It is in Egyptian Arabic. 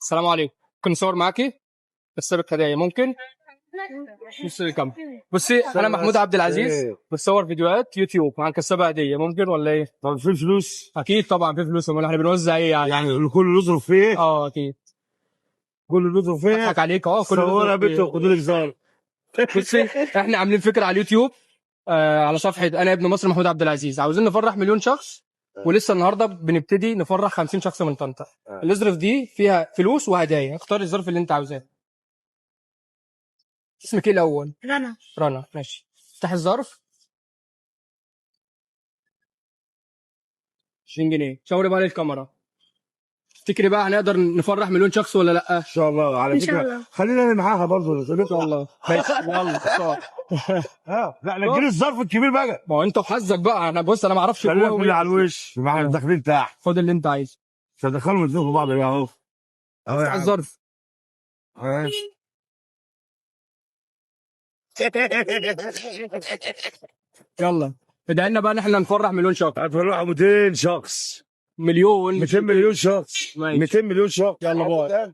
السلام عليكم، ممكن نصور معاكي؟ بس هدايا ممكن؟ بص الكاميرا. بصي، انا محمود عبد العزيز، إيه. بصور فيديوهات يوتيوب هنكسبها هديه، ممكن ولا ايه؟ طب في فلوس؟ اكيد طبعا في فلوس، امال احنا بنوزع ايه يعني؟ يعني كل يصرف فيه؟ اه اكيد. كل يصرف فيه؟ اضحك عليك. اه كل صورها يا يصرف بنت فيه. وخدوا لك زار. بصي، احنا عاملين فكرة على اليوتيوب، على صفحة انا ابن مصر محمود عبد العزيز، عاوزين نفرح مليون شخص، ولسه النهارده بنبتدي نفرح 50 شخص من طنطا. الظرف دي فيها فلوس وهدايا، اختار الظرف اللي انت عاوزاه. اسمك ايه الاول؟ رنا. رنا، ماشي. افتح الظرف. 20 جنيه. شاوري بقى للكاميرا. تفتكري بقى هنقدر نفرح مليون شخص ولا لا؟ ان شاء الله. على إن شاء فكرة الله. خلينا انا معاها برضه. ان شاء الله، ماشي، يلا صح. اه لا، نجيب الظرف الكبير بقى. ما هو انت وحظك بقى. انا بص، انا ما اعرفش خلينا جوه في اللي إيه. على الوش، ما احنا داخلين تحت. خد اللي انت عايزه. تدخلوا الاثنين في بعض بقى اهو. اهو يا افتح عم. الظرف. ماشي. يلا ادعي لنا بقى ان احنا نفرح مليون شخص. هتفرحوا 200 شخص. مليون. 200 مليون شخص. ماشي. 200 مليون شخص. يلا باي.